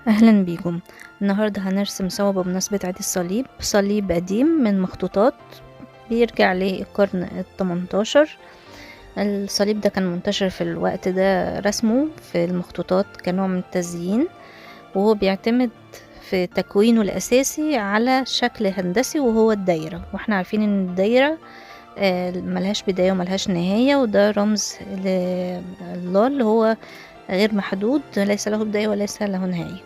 أهلا بيكم. النهاردة هنرسم سوا بمناسبة عيد الصليب صليب قديم من مخطوطات بيرجع للقرن 18. الصليب ده كان منتشر في الوقت ده رسمه في المخطوطات كنوع من التزيين، وهو بيعتمد في تكوينه الأساسي على شكل هندسي وهو الدايرة، واحنا عارفين ان الدايرة ملهاش بداية وملهاش نهاية، وده رمز لله اللي هو غير محدود، ليس له بداية وليس له نهاية.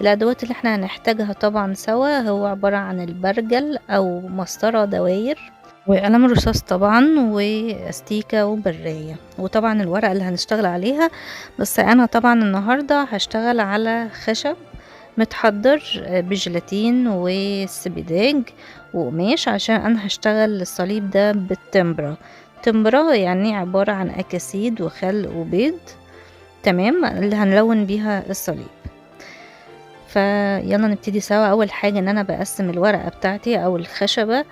الأدوات اللي احنا هنحتاجها طبعا سوا هو عبارة عن البرجل أو مسطرة دواير وقلم رصاص طبعا واستيكة وبراية، وطبعا الورقة اللي هنشتغل عليها. بس أنا طبعا النهاردة هشتغل على خشب متحضر بجيلاتين وسبيداج وقماش، عشان أنا هشتغل الصليب ده بالتمبرة. تمبرة يعني عبارة عن أكاسيد وخل وبيض، تمام، اللي هنلون بيها الصليب. فيلا نبتدي سوا. اول حاجة ان انا بقسم الورقة بتاعتي او الخشبة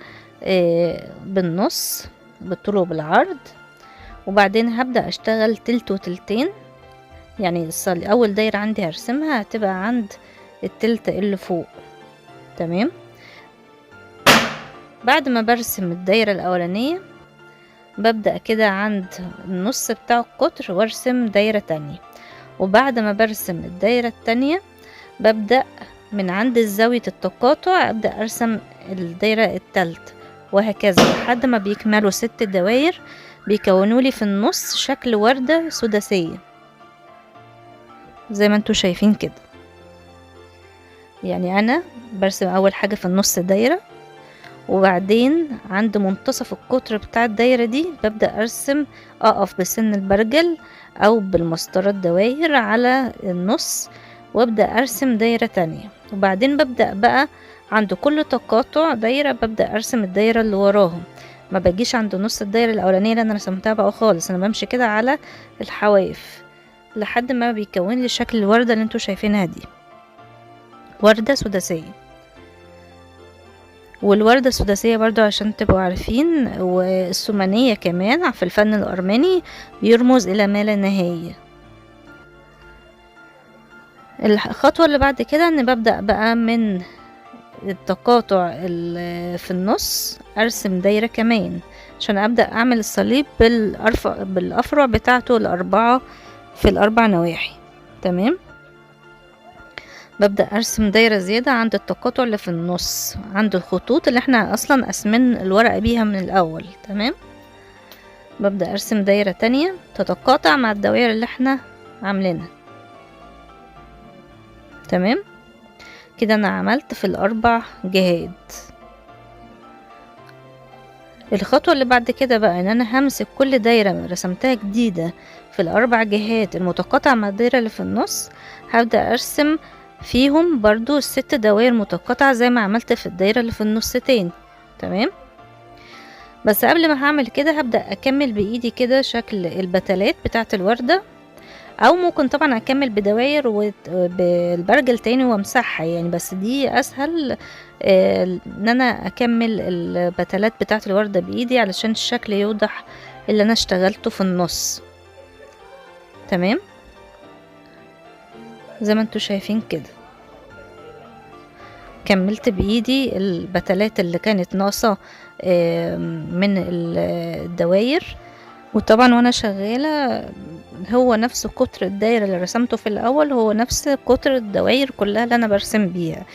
بالنص بالطول وبالعرض، وبعدين هبدأ اشتغل تلت وتلتين. يعني اول دايرة عندي هرسمها هتبقى عند التلت اللي فوق، تمام. بعد ما برسم الدايرة الاولانية ببدأ كده عند النص بتاع القطر وارسم دايرة تانية، وبعد ما برسم الدايرة التانية ببدأ من عند زاوية التقاطع أبدأ أرسم الدايرة التالتة، وهكذا لحد ما بيكملوا 6 دواير بيكونوا لي في النص شكل وردة سداسية زي ما انتوا شايفين كده. يعني أنا برسم أول حاجة في النص دايرة، وبعدين عند منتصف القطر بتاع الدايرة دي ببدأ أرسم، أقف بسن البرجل أو بالمسطرة الدواير على النص وابدأ ارسم دايرة تانية، وبعدين ببدأ بقى عند كل تقاطع دايرة ببدأ ارسم الدايرة اللي وراهم. ما بجيش عند نص الدايرة الاولانية اللي انا رسمتها بقى خالص، انا بمشي كده على الحواف لحد ما بيكون لي شكل الوردة اللي انتوا شايفينها دي، وردة سداسية. والوردة السداسية برضو عشان تبقوا عارفين، والثمانية كمان في الفن الارمني بيرمز الى ما لا نهاية. الخطوة اللي بعد كده ان ببدأ بقى من التقاطع في النص ارسم دايرة كمان عشان ابدأ اعمل الصليب بالافرع بتاعته الاربعة في الاربع نواحي، تمام. ببدأ ارسم دايرة زيادة عند التقاطع اللي في النص عند الخطوط اللي احنا اصلا قاسمين الورقة بيها من الاول، تمام. ببدأ ارسم دايرة تانية تتقاطع مع الدوائر اللي احنا عاملينها، تمام كده. انا عملت في الاربع جهات. الخطوة اللي بعد كده بقى ان انا همسك كل دايرة رسمتها جديدة في الاربع جهات المتقاطعة مع الدايرة اللي في النص، هبدأ ارسم فيهم برضو 6 دوائر متقاطعة زي ما عملت في الدايرة اللي في النص تاني، تمام. بس قبل ما هعمل كده هبدأ اكمل بايدي كده شكل البتلات بتاعة الوردة، او ممكن طبعا اكمل بدواير وبالبرجل تاني وامسحها يعني، بس دي اسهل ان انا اكمل البتلات بتاعة الوردة بايدي علشان الشكل يوضح اللي انا اشتغلته في النص، تمام زي ما انتوا شايفين كده. كملت بايدي البتلات اللي كانت ناقصة من الدواير، وطبعا وانا شغالة هو نفس قطر الدايرة اللي رسمته في الاول هو نفس قطر الدواير كلها اللي انا برسم بيها،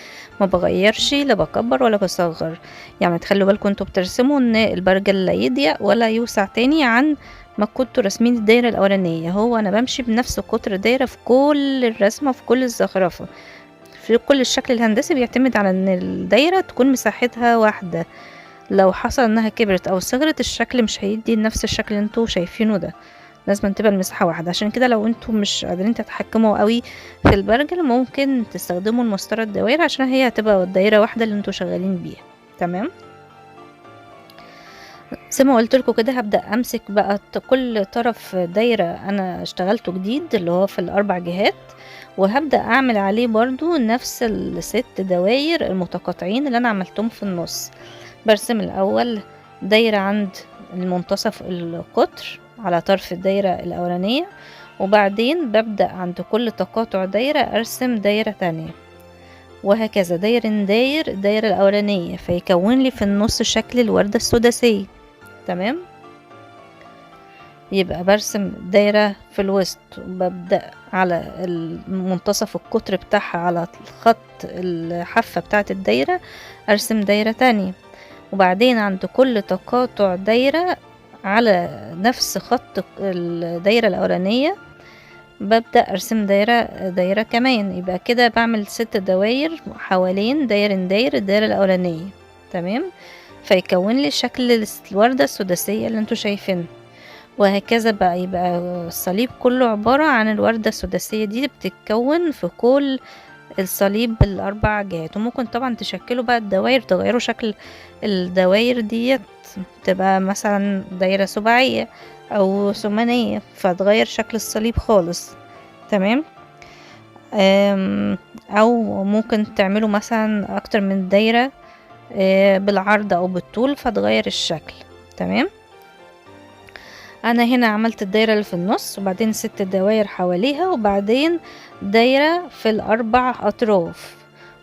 ما بغيرش لا بكبر ولا بصغر. يعني تخلوا بالكم انتوا بترسموا ان البرجل لا يضيق ولا يوسع تاني عن ما كنتوا راسمين الدايرة الاولانية، هو انا بمشي بنفس قطر الدايرة في كل الرسمة في كل الزخرفة في كل الشكل الهندسي، بيعتمد على ان الدايرة تكون مساحتها واحدة. لو حصل انها كبرت او صغرت الشكل مش هيدي نفس الشكل اللي انتوا شايفينه ده، لازم تبقى المساحة واحدة. عشان كده لو انتوا مش قادرين تتحكموا قوي في البرجل ممكن تستخدموا المسطرة الدوائر عشان هي هتبقى الدايرة واحدة اللي انتوا شغالين بيها، تمام. زي ما قلت لكم كده هبدأ امسك بقى كل طرف دايرة انا اشتغلته جديد اللي هو في الاربع جهات، وهبدأ اعمل عليه برضو نفس ال6 دواير المتقاطعين اللي انا عملتهم في النص. برسم الاول دايرة عند المنتصف القطر على طرف الدايرة الاولانية، وبعدين ببدأ عند كل تقاطع دايرة ارسم دايرة تانية، وهكذا داير داير الدايرة الاولانية، فيكون لي في النص شكل الوردة السداسية. تمام، يبقى برسم دايرة في الوسط وببدأ على منتصف القطر بتاعها على خط الحافة بتاعة الدايرة ارسم دايرة تانية، وبعدين عند كل تقاطع دايرة على نفس خط الدايرة الأولانية ببدأ ارسم دايرة كمان. يبقى كده بعمل 6 دواير حوالين داير داير الدايرة الأولانية. تمام، فيكون لي شكل الوردة السداسية اللي انتوا شايفينه، وهكذا بقى. يبقى الصليب كله عبارة عن الوردة السداسية دي بتتكون في كل الصليب بالأربع جهات. وممكن طبعا تشكلوا بقى الدواير، تغيروا شكل الدواير ديت، تبقى مثلا دايرة سباعية أو ثمانية، فتغير شكل الصليب خالص. تمام، أو ممكن تعملوا مثلا أكتر من دايرة بالعرض أو بالطول فتغير الشكل. تمام، انا هنا عملت الدايرة اللي في النص، وبعدين 6 دواير حواليها، وبعدين دايرة في الاربع اطراف،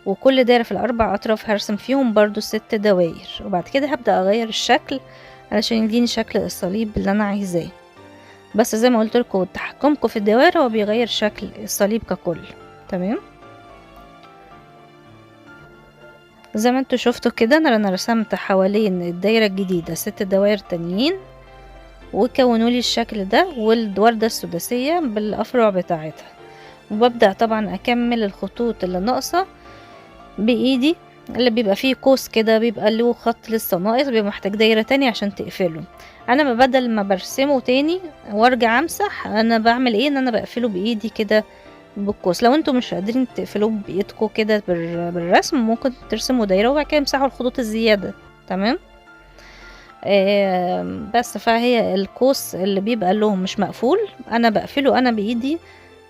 وكل دايرة في الاربع اطراف هرسم فيهم برضو 6 دواير، وبعد كده هبدأ اغير الشكل علشان يديني شكل الصليب اللي انا عايزاه. بس زي ما قلت لكم تحكمكم في الدوائر هو بيغير شكل الصليب ككل. تمام، زي ما انتوا شفتوا كده انا رسمت حوالين الدايرة الجديدة 6 دواير تانيين، وكونوا لي الشكل ده والوردة السداسية بالأفرع بتاعتها. وببدأ طبعا أكمل الخطوط اللي ناقصة بإيدي، اللي بيبقى فيه قوس كده بيبقى له خط لسه ناقص، بيبقى محتاج دايرة تانية عشان تقفله. أنا بدل ما برسمه تاني وارجع أمسح، أنا بعمل إيه؟ إن أنا بقفله بإيدي كده بالقوس. لو انتوا مش قادرين تقفلوه بإيدكم كده بالرسم، ممكن ترسموا دايرة وبعد كده امسحوا الخطوط الزيادة. تمام، بس فهي القوس اللي بيبقى له مش مقفول انا بقفله انا بايدي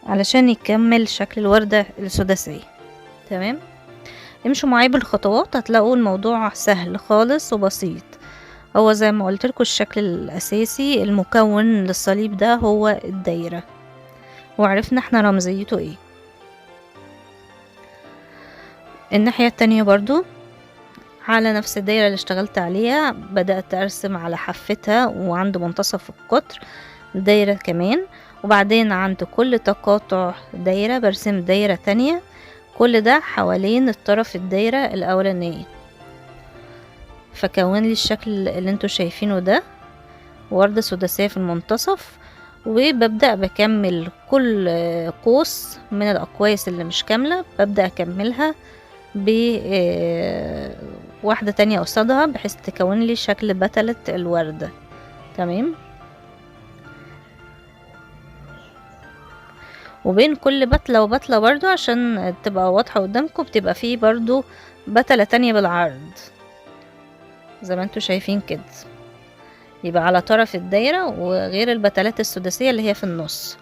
علشان يكمل شكل الوردة السداسية. تمام، امشوا معايا بالخطوات هتلاقوا الموضوع سهل خالص وبسيط. هو زي ما قلت لكم الشكل الاساسي المكون للصليب ده هو الدايرة، وعرفنا احنا رمزيته ايه. الناحية التانية برضو على نفس الدايرة اللي اشتغلت عليها بدأت ارسم على حفتها وعند منتصف القطر دايرة كمان، وبعدين عند كل تقاطع دايرة برسم دايرة تانية، كل ده حوالين الطرف الدايرة الاولانية، فكون لي الشكل اللي انتوا شايفينه ده، وردة سداسية في المنتصف. وببدأ بكمل كل قوس من الأقواس اللي مش كاملة ببدأ أكملها بواحدة تانية قصادها بحيث تكون لي شكل بتلة الوردة. تمام، وبين كل بتلة وبتلة برضو عشان تبقى واضحة قدامكم بتبقى فيه برضو بتلة تانية بالعرض زي ما انتوا شايفين كده، يبقى على طرف الدايرة وغير البتلات السداسية اللي هي في النص.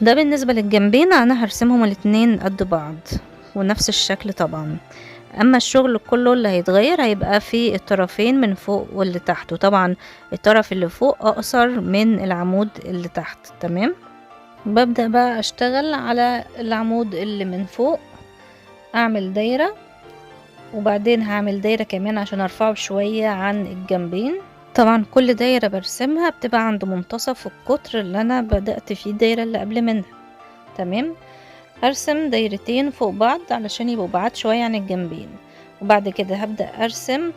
ده بالنسبة للجنبين، انا هرسمهم الاتنين قد بعض ونفس الشكل طبعا. اما الشغل كله اللي هيتغير هيبقى في الطرفين من فوق واللي تحت، وطبعا الطرف اللي فوق اقصر من العمود اللي تحت. تمام، ببدأ بقى اشتغل على العمود اللي من فوق، اعمل دايرة وبعدين هعمل دايرة كمان عشان ارفعه شوية عن الجنبين. طبعا كل دايرة برسمها بتبقى عند منتصف القطر اللي انا بدأت فيه الدايرة اللي قبل منها. تمام، هرسم دايرتين فوق بعض علشان يبقوا بعاد شوية عن الجنبين، وبعد كده هبدأ ارسم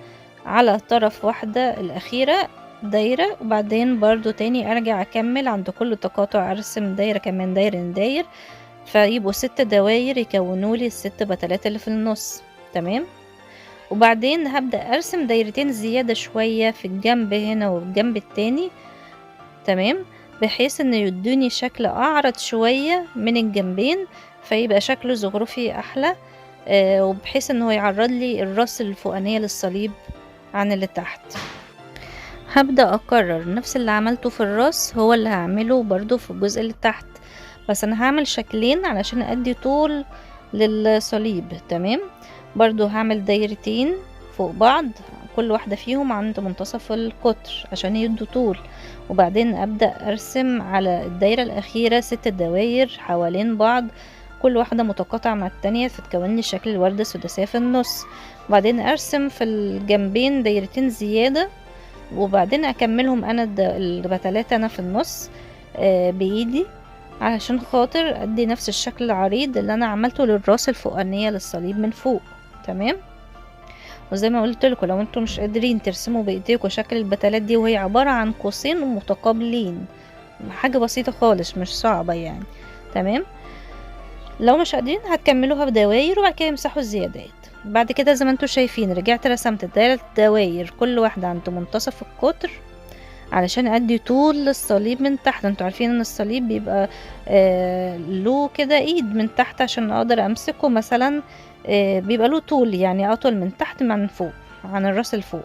على طرف واحدة الاخيرة دايرة، وبعدين برضو تاني ارجع اكمل عند كل تقاطع ارسم دايرة كمان دايرة داير، فيبقوا 6 دواير يكونوا لي ال6 بتلات اللي في النص. تمام، وبعدين هبدأ ارسم دايرتين زيادة شوية في الجنب هنا والجنب التاني. تمام، بحيث انه يدوني شكل اعرض شوية من الجنبين فيبقى شكله زخرفي احلى، وبحيث انه يعرض لي الراس الفوقانية للصليب عن اللي تحت. هبدأ اكرر نفس اللي عملته في الراس هو اللي هعمله برضو في الجزء اللي تحت، بس انا هعمل شكلين علشان ادي طول للصليب. تمام، برضو هعمل دايرتين فوق بعض كل واحدة فيهم عند منتصف القطر عشان يدوا طول. وبعدين ابدأ ارسم على الدايرة الاخيرة 6 دواير حوالين بعض، كل واحدة متقاطعة مع التانية، فتكون لي شكل الوردة السداسية في النص. وبعدين ارسم في الجنبين دايرتين زيادة، وبعدين اكملهم انا البتلات انا في النص بايدي علشان خاطر ادي نفس الشكل العريض اللي انا عملته للراس الفوقانية للصليب من فوق. تمام. وزي ما قلت لكم لو انتم مش قادرين ترسموا بايديكم شكل البتلات دي، وهي عبارة عن قوسين متقابلين، حاجة بسيطة خالص مش صعبة يعني. تمام. لو مش قادرين هتكملوها بدواير وبعد كده امسحوا الزيادات. بعد كده زي ما انتم شايفين رجعت رسمت 3 دواير كل واحدة عند منتصف القطر علشان ادي طول للصليب من تحت. انتوا عارفين ان الصليب بيبقى له كده ايد من تحت عشان اقدر امسكه مثلا، بيبقى له طول يعني اطول من تحت من فوق عن الراس الفوق.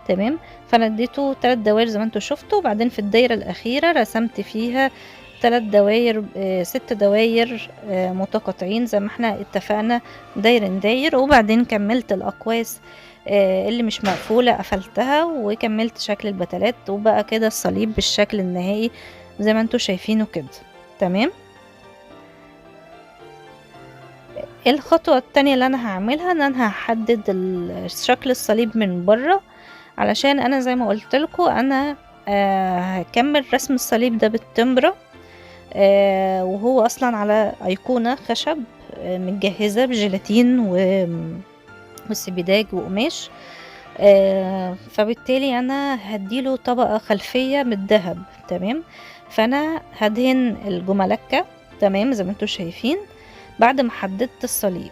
تمام. فانا اديته 3 دواير زي ما انتوا شفتوا. وبعدين في الدايرة الاخيرة رسمت فيها 3 دواير، 6 دواير متقاطعين زي ما احنا اتفقنا، داير داير. وبعدين كملت الاقواس اللي مش مقفولة قفلتها، وكملت شكل البتلات، وبقى كده الصليب بالشكل النهائي زي ما انتوا شايفينه كده. تمام. الخطوة التانية اللي انا هعملها ان انا هحدد شكل الصليب من بره، علشان انا زي ما قلت لكم انا هكمل رسم الصليب ده بالتمبرة، وهو اصلا على ايقونة خشب متجهزة بجيلاتين وسبيداج وقماش، فبالتالي انا هديله طبقة خلفية من الذهب. تمام. فانا هدهن الجملكة تمام زي ما انتم شايفين بعد ما حددت الصليب،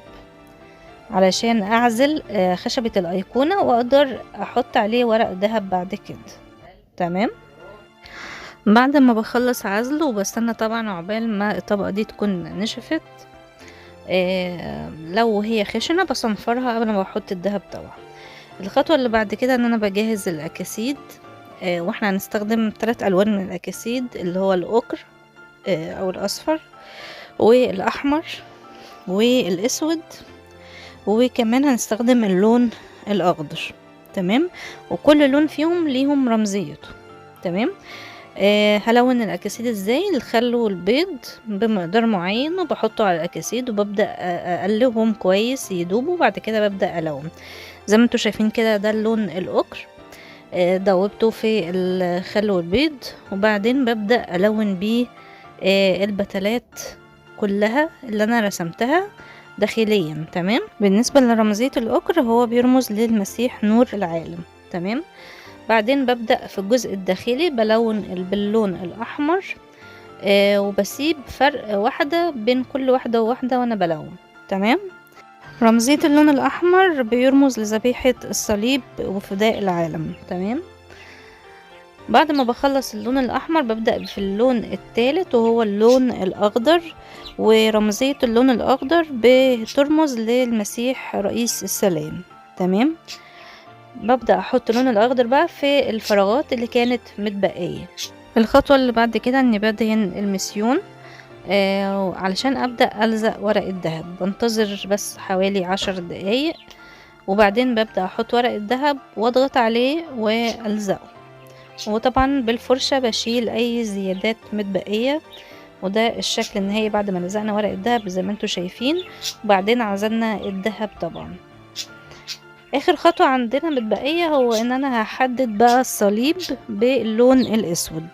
علشان اعزل خشبة الايقونة واقدر احط عليه ورق ذهب بعد كده. تمام. بعد ما بخلص عزله وبستنى طبعا عقبال ما الطبقة دي تكون نشفت، لو هي خشنة بصنفرها قبل ما بحط الذهب طبعا. الخطوة اللي بعد كده ان انا بجهز الاكاسيد، واحنا هنستخدم 3 الوان من الاكاسيد اللي هو الاوكر او الاصفر والاحمر والاسود، وكمان هنستخدم اللون الاخضر. تمام. وكل لون فيهم ليهم رمزيته. تمام. هلون الاكاسيد ازاي؟ الخل والبيض بمقدار معين، وبحطه على الاكاسيد وببدا اقلبهم كويس يدوبوا، وبعد كده ببدا الون زي ما انتم شايفين كده. ده اللون الاوكر، دوبته في الخل والبيض، وبعدين ببدا الون بيه البتلات كلها اللي انا رسمتها داخليا. تمام. بالنسبه لرمزيه الاوكر هو بيرمز للمسيح نور العالم. تمام. بعدين ببدأ في الجزء الداخلي بلون باللون الأحمر، وبسيب فرق واحدة بين كل واحدة وواحدة وأنا بلون. تمام. رمزية اللون الأحمر بيرمز لذبيحة الصليب وفداء العالم. تمام. بعد ما بخلص اللون الأحمر ببدأ في اللون الثالث وهو اللون الأخضر، ورمزية اللون الأخضر بترمز للمسيح رئيس السلام. تمام. ببدأ احط اللون الاخضر بقى في الفراغات اللي كانت متبقية. الخطوة اللي بعد كده اني بدهن المسيون، علشان ابدأ الزق ورق الذهب. بنتظر بس حوالي 10 دقايق، وبعدين ببدأ احط ورق الذهب واضغط عليه والزقه، وطبعا بالفرشة بشيل اي زيادات متبقية. وده الشكل النهائي بعد ما لزقنا ورق الذهب زي ما انتم شايفين، وبعدين عزلنا الذهب طبعا. اخر خطوة عندنا متبقية هو ان انا هحدد بقى الصليب باللون الاسود.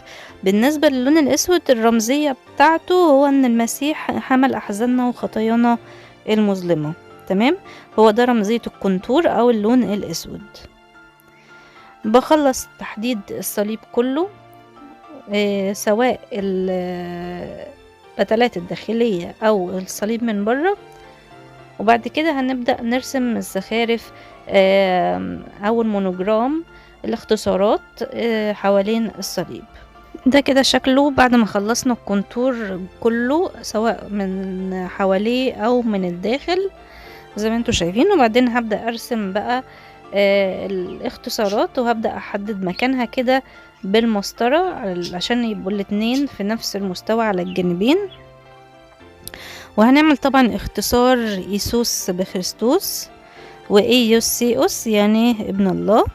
بالنسبة للون الاسود الرمزية بتاعته هو ان المسيح حمل احزاننا وخطايانا المظلمة. تمام. هو ده رمزية الكونتور او اللون الاسود. بخلص تحديد الصليب كله، سواء البتلات الداخلية او الصليب من بره. وبعد كده هنبدأ نرسم الزخارف او المونوجرام الاختصارات حوالين الصليب. ده كده شكله بعد ما خلصنا الكونتور كله سواء من حواليه او من الداخل زي ما انتم شايفين. وبعدين هبدأ ارسم بقى الاختصارات، وهبدأ احدد مكانها كده بالمسطرة عشان يبقوا الاتنين في نفس المستوى على الجانبين. وهنعمل طبعا اختصار إيسوس بخريستوس، وإيوس يعني ابن الله.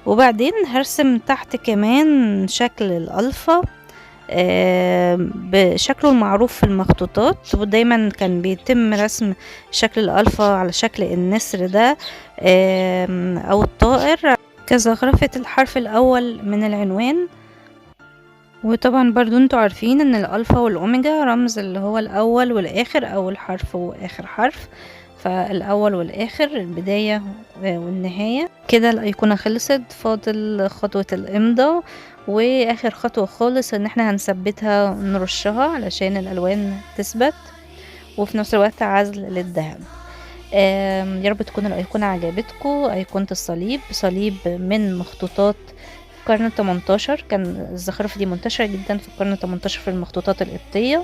وبعدين هرسم تحت كمان شكل الألفا بشكله المعروف في المخطوطات، ودايما كان بيتم رسم شكل الألفا على شكل النسر ده أو الطائر كزخرفة الحرف الأول من العنوان. وطبعا برضو انتوا عارفين ان الألفا والأوميجا رمز اللي هو الأول والآخر، أول حرف وآخر حرف، فالأول والآخر، البداية والنهاية. كده الأيقونة خلصت، فاضل خطوة الإمضاء، وآخر خطوة خالص ان احنا هنثبتها ونرشها علشان الألوان تثبت، وفي نفس الوقت عزل للذهب. يا رب تكون الأيقونة عجبتكم. أيقونة الصليب، صليب من مخطوطات القرن التمنتاشر، كان الزخرفة دي منتشرة جدا في القرن التمنتاشر في المخطوطات القبطية،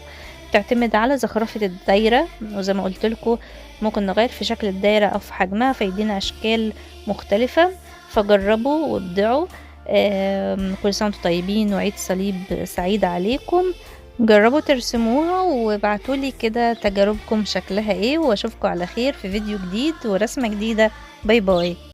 تعتمد على زخرفة الدايرة، وزي ما قلت لكم ممكن نغير في شكل الدايرة أو في حجمها فيدينا أشكال مختلفة. فجربوا وابدعوا. كل سنة وانتم طيبين، وعيد صليب سعيد عليكم. جربوا ترسموها وابعتولي كده تجاربكم شكلها ايه، واشوفكم على خير في فيديو جديد ورسمة جديدة. bye bye.